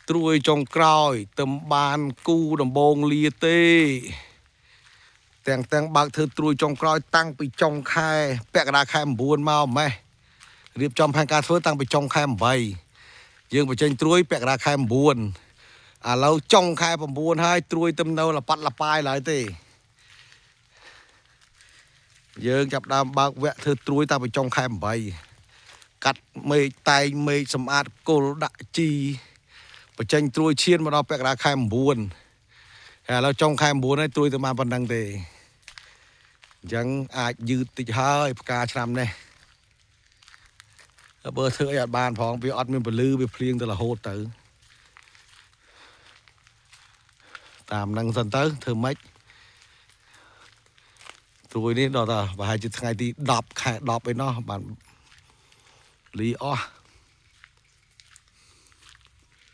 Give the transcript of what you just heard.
ត្រួយចុងក្រោយទៅបានគូដំបងលាទេ ទាំងទាំងបើកធ្វើត្រួយចុងក្រោយតាំងពីចុងខែពាក់កណ្ដាលខែ9មកម៉េះរៀបចំផែនការធ្វើតាំងពីចុងខែ8យើងបញ្ចេញត្រួយពាក់កណ្ដាលខែ9ឥឡូវចុងខែ9ហើយត្រួយទំនៅលប៉ាត់លប៉ាយឡើយទេយើងចាប់ដើមបើកវគ្គធ្វើត្រួយតាំងពីចុងខែ8កាត់មេឃតែងមេឃសម្អាតគល់ដាក់ជីបញ្ចេញត្រួយឈានមកដល់ពាក់កណ្ដាលខែ9ហើយឥឡូវចុងខែ9ហើយត្រួយទៅបានប៉ុណ្ណឹងទេ អញ្ចឹងអាចយឺតតិចហើយផ្កាឆ្នាំនេះបើធ្វើអីអត់បានផងវាអត់មានពលឺវាភ្លៀងទៅរហូតទៅតាមនឹងសិនទៅធ្វើម៉េចត្រួយនេះដល់តែប្រហែលជាថ្ងៃទី10ខែ10ឯណោះបានលីអស់